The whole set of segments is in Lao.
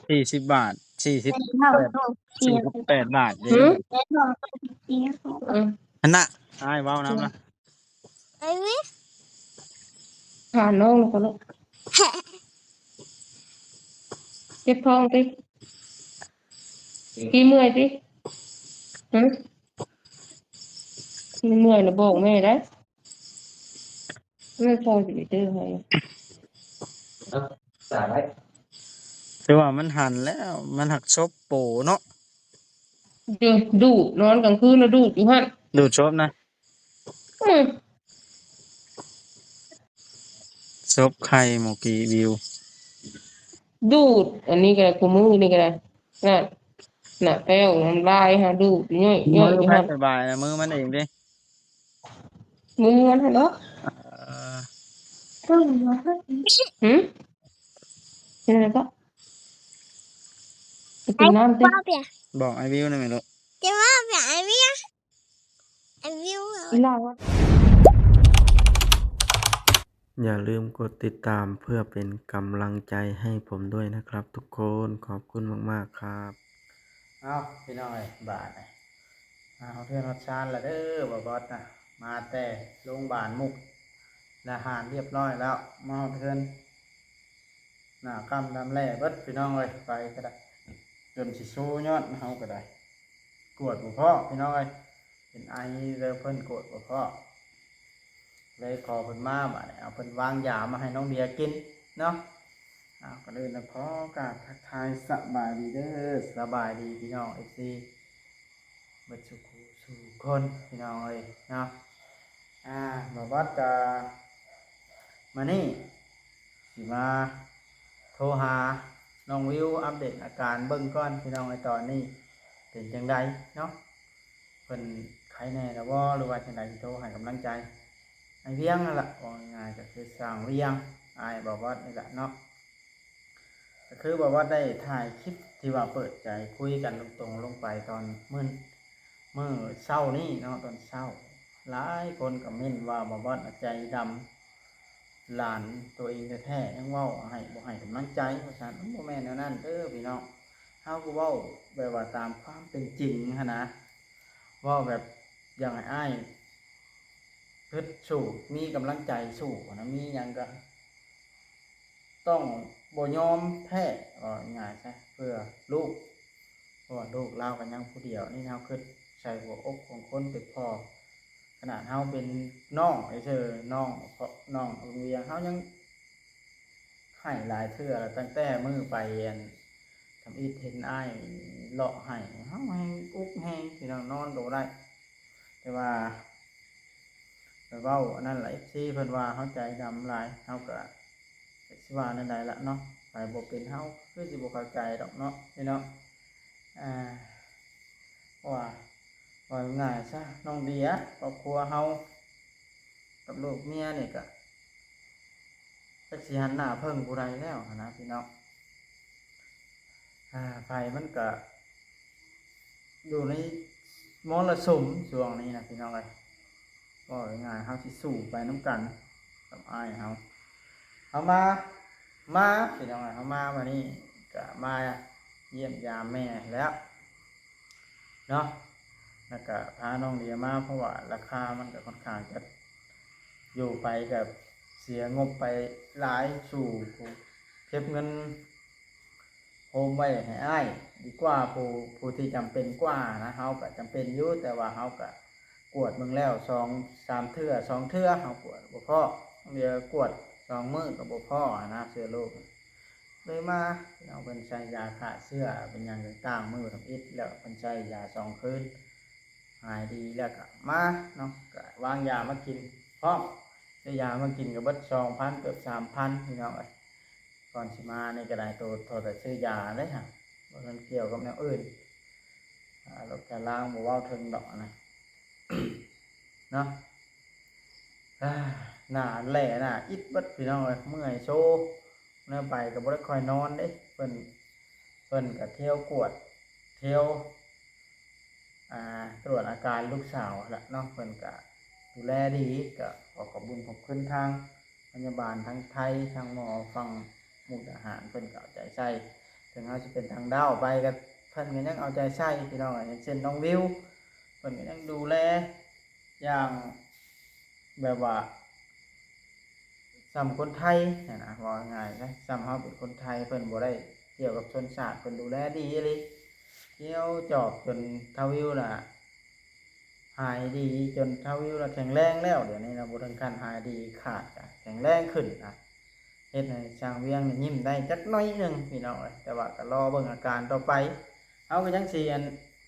ສີ່ສິບບາດ ສີ່ສິບແປດ ສີ່ສິບແປດບາດເດ້. ຫືມ? ອືມ ຫັ້ນນະ ອ້າຍເວົ້ານຳລະ. ໄອ້ວິ ຫານ້ອງແລ້ວກໍລູກ ເຈັບທ້ອງຕິ? ຂີ້ເມື່ອຍຕິ? ຫື? ຂີ້ເມື່ອຍນະ ບອກແມ່ໄດ້ ແມ່ພໍຊິໄປເຈີໃຫ້. ຄືວ່າມັນຫັນແລ້ວ ມັນຫັກສົບໂປເນາະ. ດູດ ນອນກາງຄືນນະ ດູດຢູ່ຫັ້ນ ດູດສົບນະ. ອືມ ສົບໄຂ່ໝໍກີ້ວິວ ດູດ ອັນນີ້ກໍໄດ້ ຄູ່ມື້ນີ້ກໍໄດ້ ນັ້ນ ໜ້າແປ້ວ ນ້ຳລາຍຫາ ດູດ ຍ່ອຍໆຢູ່ຫັ້ນ. ມືໃຜສະບາຍນະ ມືມັນເອງເດ້ ມືມັນຫັ້ນເນາະ. ເອີ ຫືມ? ເປັນຫຍັງກໍ ໄປກິນນ້ຳຕິ? ບອກອ້າຍວິວນຳແມ່ລູກ ຈະວ່າແບບອ້າຍວິວ ອ້າຍວິວ ອີ່ຫຼ້າ ຢ່າລືມກົດຕິດຕາມເພື່ອເປັນກຳລັງໃຈໃຫ້ຜົມດ້ວຍນະຄັບທຸກຄົນ. ຂອບຄຸນມາກໆຄັບ. ເອົາ ພີ່ນ້ອງເອີຍ ບາດນີ້ມາຮອດເຮືອນຮອດຊານລະເດີ ບ່າວບອດນະ ມາແຕ່ໂລງບານມຸກດາຫານລຽບຮ້ອຍແລ້ວ ມາຮອດເຮືອນ ໜ້າຄ້ຳດຳແຫຼເບິດ ພີ່ນ້ອງເອີຍ. ໄປກໍໄດ້ ຈົນຊິຊູຍ້ອນເຮົາກໍໄດ້ ກວດບໍ່ພໍ້ ພີ່ນ້ອງເອີຍ ເປັນໄອແລ້ວເພິ່ນກວດບໍ່ພໍ້ ເລີຍຂໍເພິ່ນມາ. ບາດນີ້ເອົາເພິ່ນວາງຢາມາໃຫ້ນ້ອງເດຍກິນເນາະ. ເອົາ ກ່ອນອື່ນນະ ຂໍກາບທັກທາຍສະບາຍດີເດີ ສະບາຍດີພີ່ນ້ອງເອັຟຊີ ເບິດສູ່ຄູ່ສູ່ຄົນ ພີ່ນ້ອງເອີຍເນາະ. ອ່າ ບ່າວບອດກະ ມານີ້ ຊິມາໂທຫານ້ອງວິວ ອັບເດດອາການເບິ່ງກ່ອນ ພີ່ນ້ອງເອີຍ ຕອນນີ້ເປັນຈັ່ງໃດເນາະ ເພິ່ນໄຄແນ່ແລ້ວບໍ່ ຫຼືວ່າຈັ່ງໃດ ຊິໂທໃຫ້ກຳລັງໃຈອ້າຍວຽງນັ້ນລະ. ເວົ້າງ່າຍໆ ກໍຄືຊ່າງວຽງ ອ້າຍບ່າວບອດນີ້ແຫຼະເນາະ. ກໍຄືບ່າວບອດໄດ້ຖ່າຍຄລິບທີ່ວ່າເປີດໃຈຄຸຍກັນຕົງໆລົງໄປຕອນມື້ ມື້ເຊົ້ານີ້ເນາະ ຕອນເຊົ້າ ຫຼາຍຄົນກໍເມັ້ນວ່າບ່າວບອດນະໃຈດຳ ຫຼານໂຕເອງແທ້ໆ ຍັງເວົ້າໃຫ້ ບໍ່ໃຫ້ກຳລັງໃຈວ່າຊັ້ນ. ມັນບໍ່ແມ່ນແນວນັ້ນເດີພີ່ນ້ອງ ເຮົາກໍເວົ້າແບບວ່າຕາມຄວາມເປັນຈິງຫັ້ນນະ ເວົ້າແບບຢາກໃຫ້ອ້າຍ ເພິດສູ້ ມີກຳລັງໃຈສູ້ນະ ມີຫຍັງກະຕ້ອງບໍ່ຍອມແພ້ ເວົ້າງ່າຍໆຊະ ເພື່ອລູກ ເພາະວ່າລູກລາວກໍຍັງຜູ້ດຽວນີ້ ເຮົາຄິດໃສ່ຫົວອົກຂອງຄົນເປັນພໍ່ ຂະໜາດເຮົາເປັນນ້ອງເຊີ ນ້ອງ ນ້ອງໂຮງຮຽນ ເຮົາຍັງ ໃຫ້ຫຼາຍເທື່ອແລ້ວ ຕັ້ງແຕ່ມື້ໄປອັນທຳອິດເຫັນອ້າຍເລາະໄຫ້ ເຮົາແຮງອຸກແຮງ ພີ່ນ້ອງ ນອນກໍບໍ່ໄດ້. ແຕ່ວ່າໄປເວົ້າອັນນັ້ນລະ ເອັຟຊີເພິ່ນວ່າເຮົາໃຈດຳຫຼາຍ ເຮົາກໍ ຊິວ່າແນວໃດລະເນາະ ໃຜບໍ່ເປັນເຮົາຄືຊິບໍ່ເຂົ້າໃຈດອກເນາະ ພີ່ນ້ອງ. ອ່າ ເພາະວ່າ ເວົ້າງ່າຍຊະ ນ້ອງເດຍ ຄອບຄົວເຮົາກັບລູກເມຍນີ້ກະ ຈັກຊິຫັນໜ້າເພິ່ງຜູ້ໃດແລ້ວຫັ້ນນະພີ່ນ້ອງ. ອ່າ ໃຜມັນກະຢູ່ໃນມໍລະສຸມຊ່ວງນີ້ນະພີ່ນ້ອງເອີຍ. ເວົ້າງ່າຍໆ ເຮົາຊິສູ້ໄປນຳກັນກັບອ້າຍເຮົາ. ເຮົາມາ ມາພີ່ນ້ອງເອີຍ ເຮົາມາມື້ນີ້ກະມາຢ້ຽມຢາມແມ່ແລ້ວ ເນາະ ແລ້ວກະພານ້ອງເດຍມາ ເພາະວ່າລາຄາມັນກະຄ່ອນຂ້າງຈະ ຢູ່ໄປກະເສຍງົບໄປຫຼາຍ ສູ້ຜູ້ເກັບເງິນໂຮມໄວ້ໃຫ້ອ້າຍດີກວ່າ ຜູ້ ຜູ້ທີ່ຈຳເປັນກວ່ານະ. ເຮົາກະຈຳເປັນຢູ່ ແຕ່ວ່າເຮົາກະກວດເບິ່ງແລ້ວສອງສາມເທື່ອ ສອງເທື່ອເຮົາກວດບໍ່ພໍ້ ເຫຼືອກວດສອງມື້ກະບໍ່ພໍ້ຫັ້ນນະ ເຊື້ອໂລກ. ເລີຍມາ ພີ່ນ້ອງ ເພິ່ນໃສ່ຢາຂ້າເຊື້ອເປັນຫຍັງຕ່າງໆ ມື້ທຳອິດແລ້ວ ເພິ່ນໃສ່ຢາສອງຄືນ ຫາຍດີແລ້ວກະມາເນາະ ກະວາງຢາມາກິນພ້ອມ ຊື້ຢາມາກິນກະເບິດສອງພັນ ເກືອບສາມພັນ ພີ່ນ້ອງເອີຍ. ກ່ອນຊິມານີ້ກະໄດ້ໂຕ ໂຕແຕ່ຊື້ຢາເດ້ຫະ ບໍ່ທັນກ່ຽວກັບແນວອື່ນ ອ່າ ລົດກະລາງບໍ່ເວົ້າເຖິງດອກນະ ເນາະ. ອ່າ ໜ້າແຫຼ້ໜ້າອິດເບິດພີ່ນ້ອງເອີຍ ເມື່ອຍໂຊ ແນວໄປກໍບໍ່ໄດ້ຄ່ອຍນອນເດ້. ເພິ່ນ ເພິ່ນກໍທ່ຽວກວດ ທ່ຽວ ອ່າ ຕວດອາການລູກສາວຫັ້ນລະເນາະ ເພິ່ນກໍດູແລດີ ກໍຂໍຂອບບຸນຂອບຄຸນທາງພະຍາບານທາງໄທ ທາງໝໍຝັ່ງມຸກດາຫານ ເພິ່ນກໍເອົາໃຈໃສ່. ແ ງເຮົາຊິເປັນທາງດາວໄປກໍ ເພິ່ນກໍຍັງເອົາໃຈໃສ່ພີ່ນ້ອງເອີຍ. ຢ່າງເຊັ່ນນ້ອງວິວ ເພິ່ນກໍຍັງດູແລຢ່າງແບບວ່າ ສ່ຳຄົນໄທຫັ້ນນະ ເວົ້າງ່າຍໆຊະ ສ່ຳເຮົາເປັນຄົນໄທ ເພິ່ນບໍ່ໄດ້ກ່ຽວກັບຊົນຊາດ ເພິ່ນດູແລດີອີ່ຫຼີ ກ່ຽວຈອບຈົນທ້າວວິວນະ ຫາຍດີຈົນທ້າວວິວລະແຂງແຮງແລ້ວ. ດຽວນີ້ລະບໍ່ເຖິງຂັ້ນຫາຍດີຂາດ ກະແຂງແຮງຂຶ້ນນະ ເຮັດໃຫ້ຊ່າງວຽງນີ້ຍິ້ມໄດ້ຈັກໜ້ອຍໜຶ່ງພີ່ນ້ອງເອີຍ. ແຕ່ວ່າກໍລໍເບິ່ງອາການຕໍ່ໄປ ເຮົາກໍຍັງຊິອັນ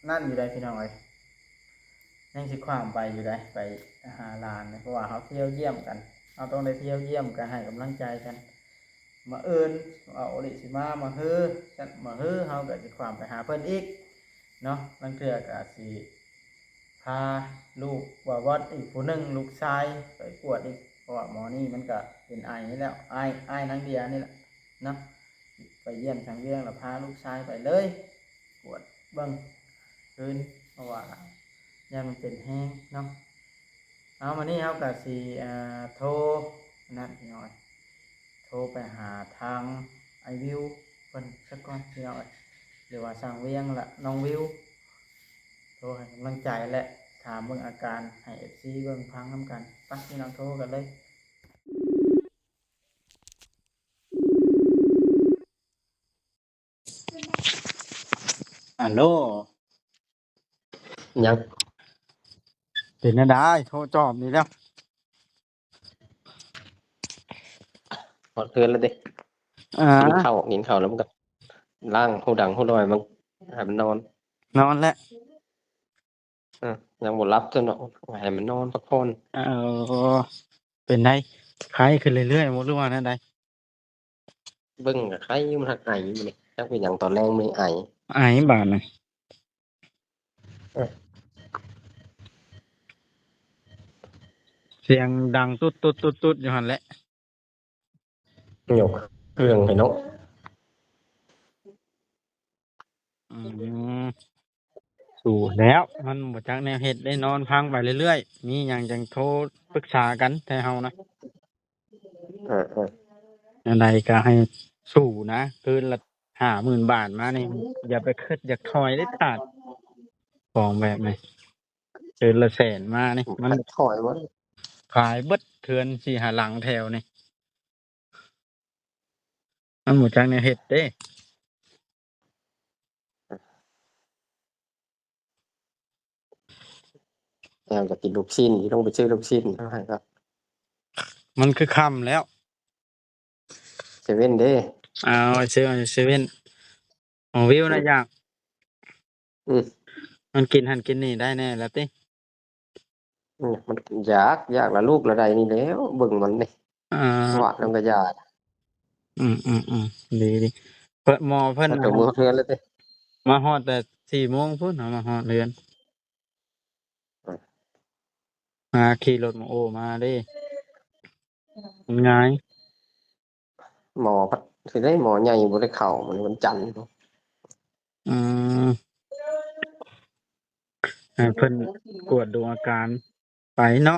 ນັ້ນຢູ່ໃດ໋ພີ່ນ້ອງເອີຍ ຍັງຊິຂວ້າມໄປຢູ່ໃດ໋ ໄປຫາຫຼານ ເພາະວ່າເຮົາທ່ຽວຢ້ຽມກັນ ເຮົາຕ້ອງໄດ້ທ່ຽວຢ້ຽມກັນ ໃຫ້ກຳລັງໃຈກັນ. ມະເອີ່ນ ເອົາໂອລິຊິມາ ມະຮື ຈັກມະຮື ເຮົາກໍຊິຂວ້າມໄປຫາເພິ່ນອີກເນາະ. ລາງເທື່ອກໍອາດຊິພາລູກບ່າວບອດອີກຜູ້ໜຶ່ງ ລູກຊາຍໄປກວດອີກ ເພາະວ່າໝໍນີ້ມັນກໍເປັນໄອນີ້ແລ້ວ ອ້າຍ ອ້າຍນາງເດຍນີ້ແຫຼະເນາະ ໄປຢ້ຽມຊ່າງວຽງ ແລ້ວພາລູກຊາຍໄປເລີຍ ກວດເບິ່ງຄືນ ເພາະວ່າຢ້ານມັນເປັນແຮງເນາະ. ເອົາ ມື້ນີ້ເຮົາກໍຊິ ເອີ ໂທນັ້ນພີ່ນ້ອງເອີຍ ໂທໄປຫາທາງອ້າຍວິວເພິ່ນສາກ່ອນພີ່ນ້ອງເອີຍ ຫຼືວ່າຊ່າງວຽງ ແລະ ນ້ອງວິວ ໂທໃຫ້ກຳລັງໃຈ ແລະ ຖາມເບິ່ງອາການໃຫ້ເອັຟຊີເບິ່ງຟັງນຳກັນ. ໄປ ພີ່ນ້ອງ ໂທກັນເລີຍ. ອາໂລ ຍັງ ເປັນແນວໃດ? ໂທຈອບນີ້ແລ້ວ ຮອດເຮືອນແລ້ວເດ້. ອ່າ ກິນເຂົ້າ ກິນເຂົ້າແລ້ວມັນກໍລ້າງຫູດັງຫູດອຍ ມັນໃຫ້ມັນນອນ ນອນແລ້ວ. ເອີ ຍັງບໍ່ຫຼັບຕົວະເນາະ ໃຫ້ມັນນອນພັກຜ່ອນ. ເອີ ເປັນໃດ? ໄຂ້ຂຶ້ນເລື້ອຍໆບໍ່ ຫຼືວ່າແນວໃດ? ເບິ່ງກໍໄຂ້ຢູ່ ມັນຮັກໄອຢູ່ນີ້ ຈັກເປັນຫຍັງຕອນແລງມື້ນີ້ໄອ ໄອບາດນະ. ເອີ ສຽງດັງຕຸດໆໆຢູ່ຫັ້ນແຫຼະ. ຍົກເຄື່ອງໃຫ້ເນາະ. ອືມ ສູ້ແລ້ວ ມັນບໍ່ຈັກແນວເຮັດເດ້ ນອນພັງໄປເລື້ອຍໆ ມີຫຍັງຈັ່ງໂທປຶກສາກັນແທ້ເຮົານະ. ເອີໆ ແນວໃດກໍໃຫ້ສູ້ນະ ຄືນລະຫ້າໝື່ນບາດມານີ້ ຢ່າໄປຄິດຢາກຖອຍເດັດຂາດ ຂອງແບບນີ້. ເດືອນລະແສນມານີ້ ມັນ ຂາຍເບິດເຮືອນສີ່ຫ້າຫຼັງແຖວນີ້ ມັນບໍ່ຈັກແນວເຮັດເດ້. ແລ້ວຢາກກິນລູກຊີ້ນ ຊິລົງໄປຊື້ລູກຊີ້ນເຮົາໃຫ້ກໍ ມັນຄືຄ່ຳແລ້ວ. ເຊເວັ່ນເດ້. ເອົາ ໄປຊື້ເຊເວັ່ນ. ຂອງວິວນະ ອືມ ຢາກ ອືມ ມັນກິນຫັ້ນກິນນີ້ໄດ້ແດ່ແລ້ວຕິ? ອືມ ມັນຢາກ ຢາກລະລູກລະໃດນີ້ແລ້ວ ເບິ່ງມັນນີ້ ອ່າ ຫວາດນຳກະຢາ. ອືມໆໆ ດີໆ ເພິ່ນ ໝໍເພິ່ນ ມາຮອດແຕ່ສີ່ໂມງພຸ້ນ ເຮົາມາຮອດເຮືອນ. ອ່າ ຫາຂີ່ລົດມາໂອ້ມາເດ້ ມັນງ່າຍ. ໝໍພັດຊິໄດ້ ໝໍໃຫຍ່ບໍ່ໄດ້ເຂົ້າມື້ວັນຈັນ. ອືມ ໃຫ້ເພິ່ນກວດດູອາການໄປເນາະ.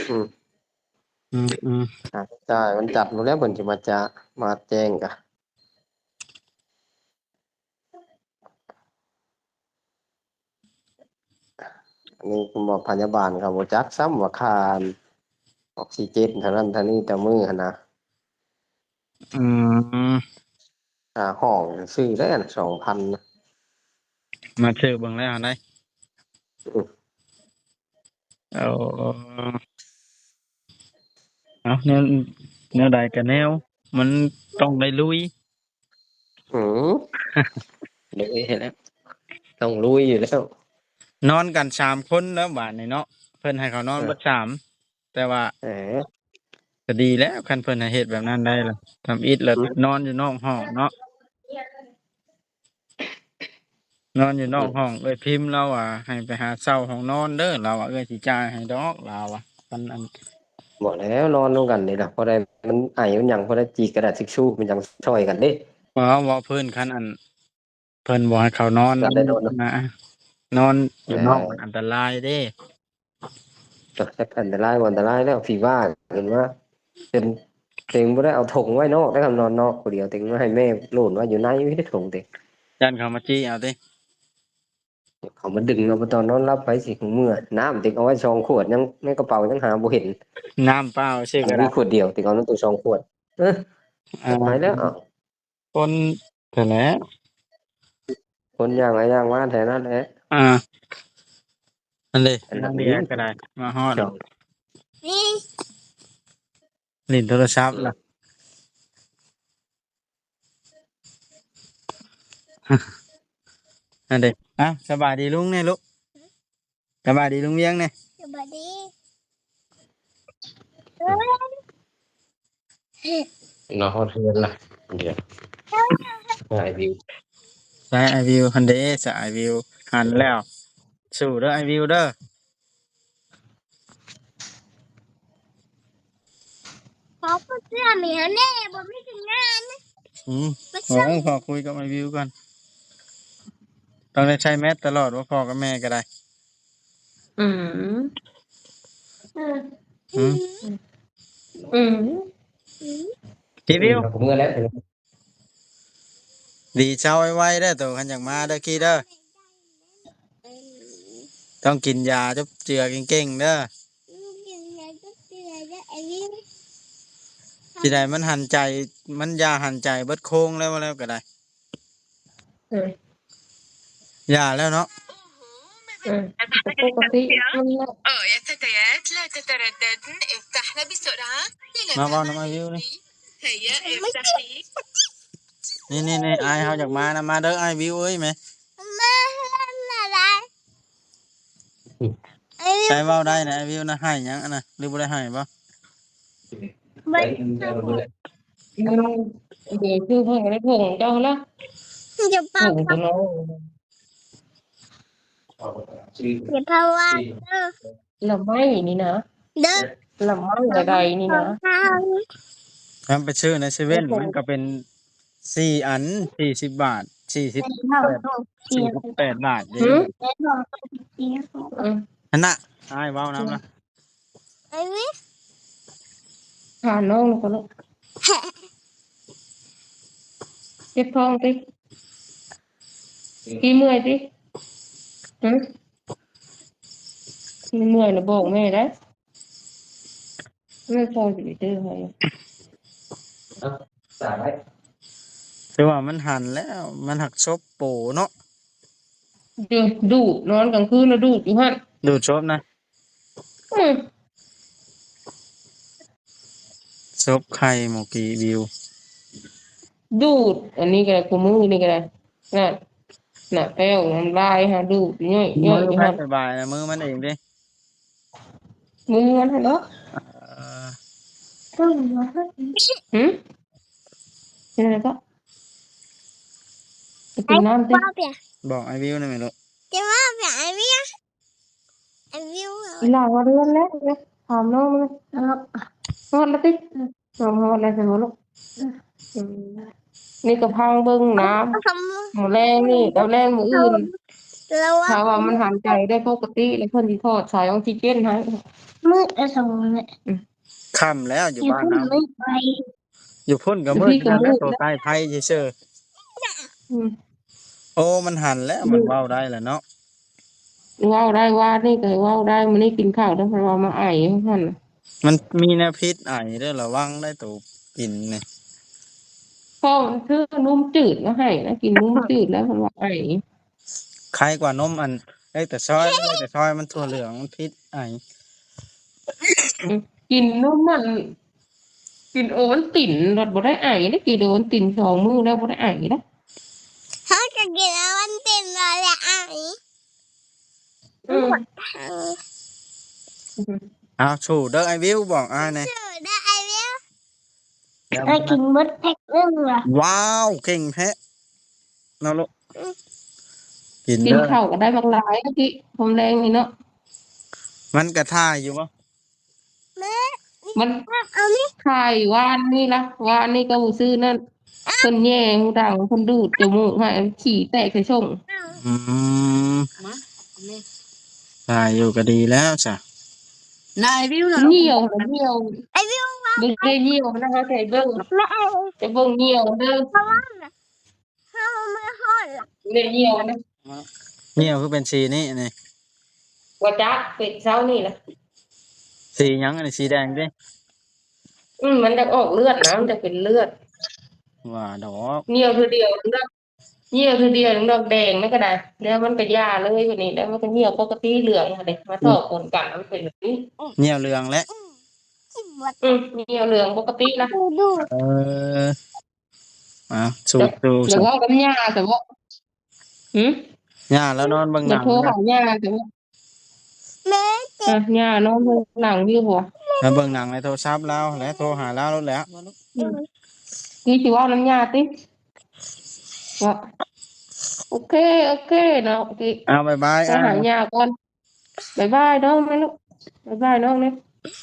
ອືມ ອືມໆ ອ່າ ຈ່າຍວັນຈັນພຸ້ນແລ້ວ ເພິ່ນຊິມາຈະ ມາແຈ້ງກະ. ອັນນີ້ໝໍພະຍາບານເຂົາບໍ່ຈັກຊ້ຳວ່າຄ່າອັອກຊີເຈນເທົ່ານັ້ນເທົ່ານີ້ຕໍ່ມື້ຫັ້ນນະ. ອືມ ຄ່າຫ້ອງຊື່ໄດ້ອັນສອງພັນນະ ມາຊື້ເບິ່ງແລ້ວຫັ້ນໃດ. ອືມ ເອົາ ເອົາ ແນວ ແນວໃດກະແນວ ມັນຕ້ອງໄດ້ລຸຍ. ອືມ ລຸຍແລ້ວ ຕ້ອງລຸຍຢູ່ແລ້ວ. ນອນກັນສາມຄົນແລ້ວບາດນີ້ເນາະ ເພິ່ນໃຫ້ເຂົານອນ ເອີ ເບິດສາມ ແຕ່ວ່າ ເອີ ກະດີແລ້ວ ຄັນເພິ່ນໃຫ້ເຮັດແບບນັ້ນໄດ້ລະ ທຳອິດລະ ອືມ ນອນຢູ່ນອກຫ້ອງເນາະ. ນອນຢູ່ນອກຫ້ອງ ເອີ ເອື້ອຍພິມລາວວ່າໃຫ້ໄປຫາເຊົ່າຫ້ອງນອນເດີ ລາວວ່າເອື້ອຍຊິຈ່າຍໃຫ້ດອກ ລາວວ່າ. ຄັນອັນ ບໍ່ແລ້ວ ນອນນຳກັນນີ້ລະ ພໍໄດ້ ມັນໄອມັນຫຍັງ ພໍໄດ້ຈີກກະດາດທິດຊູ້ ມັນຫຍັງຊ່ອຍກັນເດ້. ເວົ້າ ເວົ້າພື້ນ ຄັນອັນ ເພິ່ນບໍ່ໃຫ້ເຂົານອນນຳນະ ນອນຢູ່ນອກ ເອີ ມັນອັນຕະລາຍເດ້. ຈັກອັນຕະລາຍບໍ່ອັນຕະລາຍແລ້ວ ຜີບ້າຂຶ້ນມາ ເປັນ ເຕັງບໍ່ໄດ້ເອົາຖົງໄວ້ນອກເດ້ ຄັນນອນນອກຜູ້ດຽວ ເຕັງມາໃຫ້ແມ່ໂຫຼນໄວ້ຢູ່ໃນ ມີແຕ່ຖົງເຕັງ ຢ້ານເຂົາມາຈີ້ເອົາຕິ. ເຂົາມາດຶງເອົາໄປຕອນນອນຫຼັບ ໃຜຊິຮູ້ເມື່ອ. ນ້ຳເຕັງເອົາໄວ້ສອງຂວດ ຍັງໃນກະເປົາຍັງຫາບໍ່ເຫັນ. ນ້ຳເປົ່າຊື່ກໍໄດ້ ມີຂວດດຽວ ເຕັງເອົານຳໂຕສອງຂວດ. ເອີ ອ່າ ໄປແລ້ວ ເອົ້າ ຄົນ ນັ້ນແຫຼະ ຄົນຍ່າງໄປຍ່າງມາແຖວນັ້ນແຫຼະ. ອ່າ ອັນເດ ອັນນັ້ນເດກໍໄດ້ ມາຮອດ ຫຼິ້ນໂທລະສັບລະ. ອັນເດ ອ່າ ສະບາຍດີລຸງແດ່ລູກ. ສະບາຍດີລຸງວຽງແດ່. ສະບາຍດີ. ມາຮອດເຮືອນລະ ດຽວ ອ້າຍວິວ ໃສອ້າຍວິວຫັ້ນເດ ໃສອ້າຍວິວ ຫັນແລ້ວ. ສູ້ເດີອ້າຍວິວເດີ. ຂໍຜູ້ຊ່ວຍແມ່ແດ່ ບໍ່ມີເຮັດງານ. ອືມ ໂອ້ຍ ຂໍຄຸຍກັບອ້າຍວິວກ່ອນ. ຕ້ອງໄດ້ໃຊ້ແມັດຕະຫຼອດວ່າພໍ່ກັບແມ່ກໍໄດ້. ອືມ ອືມ ອືມ ອືມ ທີ່ວິວ ເມື່ອແລ້ວ ດີເຊົາໄວໆເດີໂຕ ຄັນຢາກມາເດີ ຄີເດີ. ຕ້ອງກິນຢາຈົບເຈືອເກັ່ງໆເດີ. ຊິໄດ້ມັນຫັນໃຈ ມັນຢາຫັນໃຈເບິດໂຄງແລ້ວ ວ່າແລ້ວກໍໄດ້. ເອີ ຢ່າແລ້ວເນາະ. ເອີ ກໍປົກກະຕິມັນແຫຼະ. ມາເວົ້ານຳອ້າຍວິວນີ້. ນີ້ໆໆ ອ້າຍເຮົາຢາກມານຳ ມາເດີອ້າຍວິວເອີຍແມ່. ໃຜເວົ້າໄດ້ນະ ອ້າຍວິວນະ ໄຫ້ຫຍັງອັນນະ ຫຼືບໍ່ໄດ້ໄຫ້ບໍ່? ເດີ ຊື່ໃຫ້ໄດ້ເຖິງເຈົ້າລະ ຢ່າພາວານເດີ ລະໄມ້ນີ້ນະ ເດີ ລະໄມ້ລະໄດນີ້ນະ. ນຳໄປຊື້ໃນເຊເວັ່ນ ມັນກໍເປັນສີ່ອັນ ສີ່ສິບບາດ ສີ່ສິບແປດ ສີ່ສິບແປດບາດເດ້. ຫັ້ນນະ ອ້າຍເວົ້ານຳລະ. ໄປເວີຍ ຫານ້ອງກ່ອນລູກ. ເຈັບທ້ອງຕິ? ຂີ້ເມື່ອຍຕິ? ຫື? ເມື່ອຍລະບອກແມ່ໄດ້. ແມ່ພໍຊິໄປເຈີໃຫ້. ຖືວ່າມັນຫັນແລ້ວ ມັນຫັກສົບໂປເນາະ. ດູດ ນອນກາງຄືນລະດູດຢູ່ຫັ້ນ ດູດສົບນະ. ອືມ ສົບໄຂ່ໝໍກີວິວ ດູດ ອັນນີ້ກໍໄດ້ ຄູ່ມື້ນີ້ກໍໄດ້ ນັ້ນ ໜ້າແປ້ວ ນ້ຳລາຍຫາດູດ ຍ່ອຍໆ ຢູ່ຫັ້ນ ສະບາຍນະ ມືມັນເອງເດ້. ມື້ນັ້ນຫັ້ນເນາະ. ເອີ ຫຶ? ເປັນຫຍັງກໍ? ໄປກິນນ້ຳຕິ? ບອກອ້າຍວິວແດ່ແມ່ລູກ. ຈະວ່າໄປອ້າຍວິວ ອ້າຍວິວ ອີ່ຫຼ້າຮອດເຮືອນແລ້ວ ຖາມນ້ອງເລີຍ. ຮອດແລ້ວຕິ? ນ້ອງຮອດແລ້ວຊັ້ນບໍ່ລູກ? ອືມ ນີ້ກໍພັງເບິ່ງນ້ຳ ມື້ແລງນີ້ ຕອນແລງມື້ອື່ນ ຖ້າວ່າມັນຫາຍໃຈໄດ້ປົກກະຕິ ແລ້ວເພິ່ນຊິຖອດສາຍອອກຊີເຈນໃຫ້. ມືດລະສອງແຫຼະ. ອືມ ຄ່ຳແລ້ວ ຢູ່ບ້ານເຮົາ ຢູ່ພຸ້ນກໍມືດ ຢູ່ພີ້ກໍມືດ ໂຕໃຕ້ໄຟຊື່ໆ. ອືມ ໂອ້ ມັນຫັນແລ້ວ ມັນເວົ້າໄດ້ແລ້ວເນາະ. ເວົ້າໄດ້ ວານນີ້ກໍເວົ້າໄດ້ ມື້ນີ້ກິນເຂົ້າແລ້ວ ເພິ່ນວ່າມາໄອຢູ່ຫັ້ນ. ມັນມີແນວພິດໄອເດີ ລະວັງໄດ້ໂຕກິນນີ້. ພໍ່ຊື້ນົມຈືດມາໃຫ້ນະ ກິນນົມຈືດແລ້ວເພິ່ນວ່າໄອ. ໄຄກວ່ານົມອັນເລັກແຕຊອຍ ເລັກແຕຊອຍມັນຖົ່ວເຫຼືອງ ມັນພິດໄອ. ອືມ ກິນນົມອັນ ກິນໂອວັນຕິນລະບໍ່ໄດ້ໄອເດ້ ກິນໂອວັນຕິນສອງມື້ແລ້ວບໍ່ໄດ້ໄອເດ້. ເຮົາກໍກິນໂອວັນຕິນລະລະໄອ. ອືມ ເອົາ ສູ້ເດີອ້າຍວິວ ບອກອ້າຍແດ່. ສູ້ເດີອ້າຍວິວ. ໄດ້ກິນໝົດແພັກໜຶ່ງລະ. ວ້າວ ເກັ່ງແທ້ເນາະລູກ. ອືມ ກິນ ກິນເດີ ເຂົ້າກໍໄດ້ບັກຫຼາຍເມື່ອກີ້ ພອມແລງນີ້ເນາະ. ມັນກະຖ່າຍຢູ່ບໍ່? ແມ່ ມັນ ເອົານີ້ ຖ່າຍວານນີ້ລະ ວານນີ້ກໍບໍ່ຊື່ນັ້ນ ເພິ່ນແຍ່ຫູດັງ ເພິ່ນດູດຈະມູກໃຫ້ ຂີ້ແຕກໃສ່ສົ່ງ. ອືມ ມາ ເອົານີ້ ຖ່າຍຢູ່ກໍດີແລ້ວຊະ. ນາຍວິວນະ ໜຽວນະ ໜຽວ ໄອ້ວິວວ່າ ບໍ່ໄດ້ໜຽວນະ ເຮົາໃຫ້ເບິ່ງ ແມ່ ຈະເບິ່ງໜຽວເດີ ເພາະວ່າເຮົາມາຮອດລະ ໄດ້ໜຽວນະ ໜຽວຄືເປັນສີນີ້ນີ້ ບໍ່ຈັກ ເປັນເຊົ້ານີ້ລະ ສີຫຍັງອັນນີ້ ສີແດງຕິ? ອືມ ມັນຈະອອກເລືອດນະ ມັນຈະເປັນເລືອດ ວ່າດອກ ໜຽວຄືດຽວ ໜຽວເທື່ອດຽວດອກແດງນັ້ນກໍໄດ້ ແລ້ວມັນກໍຢ່າເລີຍບາດນີ້ ແລ້ວມັນກໍໜຽວປົກກະຕິເຫຼືອງຫັ້ນເດ້ ມາທໍ່ປົນກັນ ມັນເປັນແບບນີ້ ໜຽວເຫຼືອງແຫຼະ ອືມ ໜຽວເຫຼືອງປົກກະຕິລະ ເອີ ເອົາ ສູ້ໆ ຢາກເວົ້າກັບຍ່າຊະບໍ? ຫື? ຍ່າລາວນອນເບິ່ງໜັງ ຢາກໂທຫາຍ່າຊະບໍ? ແມ່ ອ່ະ ຍ່ານອນເບິ່ງໜັງຢູ່ບໍ? ມາເບິ່ງໜັງໃນໂທລະສັບລາວແຫຼະ ໂທຫາລາວໂລດແຫຼະ ອືມ ນີ້ຊິເວົ້ານຳຍ່າຕິ? ເນາະ ໂອເຄ ໂອເຄເນາະ ໂອເຄ ເອົາ ບາຍບາຍ ໂທຫາຍ່າກ່ອນ ບາຍບາຍນ້ອງແມ່ລູກ ບາຍບາຍນ້ອງແດ່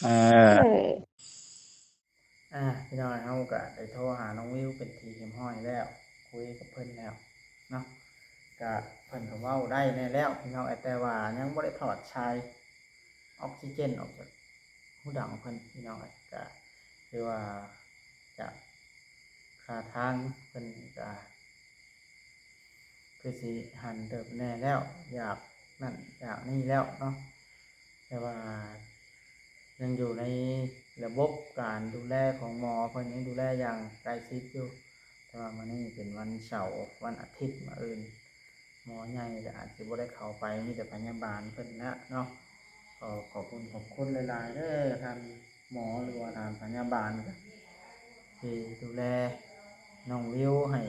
ເອີ ເອີ. ອ່າ ພີ່ນ້ອງ ເຮົາກະໄດ້ໂທຫານ້ອງວິວເປັນທີ່ຮຽບຮ້ອຍແລ້ວ ຄຸຍກັບເພິ່ນແລ້ວເນາະ ກະເພິ່ນກະເວົ້າໄດ້ແດ່ແລ້ວພີ່ນ້ອງ ແຕ່ວ່າຍັງບໍ່ໄດ້ຖອດສາຍອອກຊີເຈນອອກຈາກຫູດັງເພິ່ນພີ່ນ້ອງ ກະຄືວ່າຈະຄ່າທາງເພິ່ນກະ ຄືຊິຫັນເຕີບແດ່ແລ້ວ ຢາກນັ້ນຢາກນີ້ແລ້ວເນາະ ແຕ່ວ່າຍັງຢູ່ໃນລະບົບການດູແລຂອງໝໍ ເພິ່ນຍັງດູແລຢ່າງໃກ້ຊິດຢູ່ ແຕ່ວ່າມື້ນີ້ເປັນວັນເສົາ ວັນອາທິດ ມື້ອື່ນໝໍໃຫຍ່ກໍອາດຊິບໍ່ໄດ້ເຂົ້າໄປ ມີແຕ່ພະຍາບານເພິ່ນແຫຼະເນາະ. ຂໍຂອບຄຸນຂອບຄຸນຫຼາຍໆເດີ ທ່ານໝໍ ຫຼືວ່າທ່ານພະຍາບານ ທີ່ດູແລນ້ອງວິວໃຫ້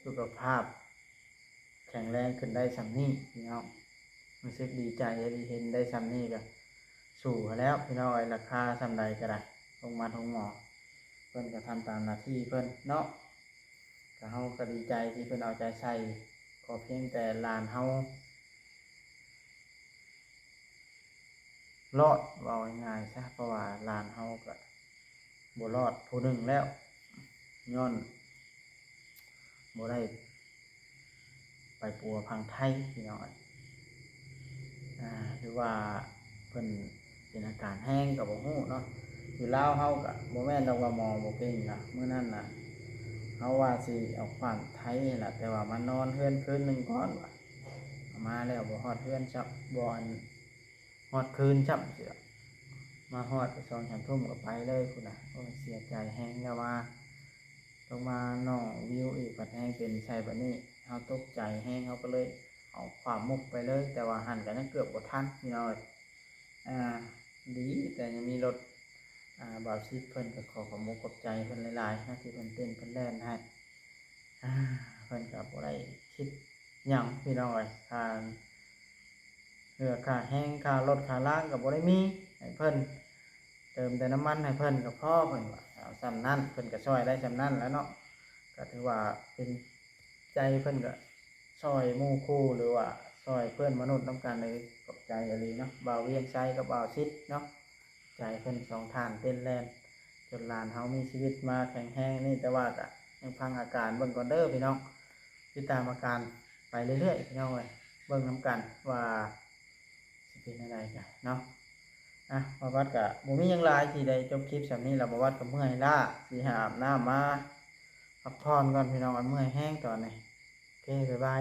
ສຸຂະພາບແຂງແຮງຂຶ້ນໄດ້ສ່ຳນີ້ພີ່ນ້ອງ. ຮູ້ສຶກດີໃຈອີ່ຫຼີ ເຫັນໄດ້ສ່ຳນີ້ກໍສູ້ຫັ້ນແລ້ວພີ່ນ້ອງເອີຍ. ລາຄາສ່ຳໃດກໍໄດ້ ໂຮງໝາໂຮງໝໍ ເພິ່ນກໍທຳຕາມໜ້າທີ່ເພິ່ນເນາະ. ກໍເຮົາກໍດີໃຈທີ່ເພິ່ນເອົາໃຈໃສ່ ຂໍພຽງແຕ່ຫຼານເຮົາ ລອດ ເວົ້າງ່າຍໆຊະ ເພາະວ່າຫຼານເຮົາກະບໍ່ລອດຜູ້ໜຶ່ງແລ້ວ ຍ້ອນບໍ່ໄດ້ໄປປົວພັງໄທພີ່ນ້ອງເອີຍ. ອ່າ ຫຼືວ່າເພິ່ນເປັນອາການແຮງກໍບໍ່ຮູ້ເນາະ. ຢູ່ລາວເຮົາກະບໍ່ແມ່ນດອກວ່າໝໍບໍ່ເກັ່ງນະ ມື້ນັ້ນນະ ເຮົາວ່າຊິເອົາຂວານໄທຫັ້ນລະ ແຕ່ວ່າມານອນເຮືອນຄືນໜຶ່ງກ່ອນວ່າ ມາແລ້ວບໍ່ຮອດເຮືອນຊ້ຳ ບໍ່ ອັນ ຮອດຄືນຊ້ຳ ຊິວ່າ ມາຮອດກໍສອງສາມທຸ່ມກໍໄປເລີຍພຸ້ນນະ. ໂອ້ຍ ເສຍໃຈແຮງ ແລ້ວມາ ຕ້ອງມານ້ອງວິວອີກ ພັດແຮງເປັນໃສ່ບາດນີ້ ເຮົາຕົກໃຈແຮງ ເຮົາກໍເລີຍເອົາຂວາມຸກໄປເລີຍ ແຕ່ວ່າຫັ້ນກໍຍັງເກືອບບໍ່ທັນພີ່ນ້ອງເອີຍ. ອ່າ ດີແຕ່ຍັງມີລົດ ອ່າ ບ່າວຊິດເພິ່ນ ກໍຂໍຂອບອົກຂອບໃຈເພິ່ນຫຼາຍໆນະ ທີ່ເພິ່ນເຕັ້ນເພິ່ນແລ່ນໃຫ້. ອ່າ ເພິ່ນກໍບໍ່ໄດ້ຄິດຫຍັງພີ່ນ້ອງເອີຍ ຄ່າເຮືອຄ່າແຮງ ຄ່າລົດຄ່າລາງກໍບໍ່ໄດ້ມີໃຫ້ເພິ່ນ ເຕີມແຕ່ນ້ຳມັນໃຫ້ເພິ່ນກໍພໍ ເພິ່ນວ່າເອົາສ່ຳນັ້ນ ເພິ່ນກໍຊ່ອຍໄດ້ສ່ຳນັ້ນແຫຼະເນາະ. ກໍຖືວ່າເປັນໃຈເພິ່ນກໍຊ່ອຍໝູ່ຄູ່ ຫຼືວ່າຊ່ອຍເພື່ອນມະນຸດນຳກັນເລີຍ ຂອບໃຈອີ່ຫຼີເນາະ. ບ່າວວຽງໄຊກັບບ່າວຊິດເນາະ ໃຈເພິ່ນສອງທ່ານເຕັ້ນແລ່ນ ຈົນຫຼານເຮົາມີຊີວິດມາແຂງແຮງນີ້ ແຕ່ວ່າກະຍັງຟັງອາການເບິ່ງກ່ອນເດີພີ່ນ້ອງ ຕິດຕາມອາການໄປເລື້ອຍໆ ພີ່ນ້ອງເອີຍ ເບິ່ງນຳກັນວ່າຊິເປັນແນວໃດກະເນາະ. ອ່ະ ບ່າວວັດກະບໍ່ມີຫຍັງຫຼາຍ ຊິໄດ້ຈົບຄລິບສ່ຳນີ້ລະ ບ່າວວັດກະເມື່ອຍລ້າ ຊິຫາອາບນ້ຳມາພັກຜ່ອນກ່ອນ ພີ່ນ້ອງເອີຍ ເມື່ອຍແຮງຕອນນີ້. ໂອເຄ ບາຍບາຍ.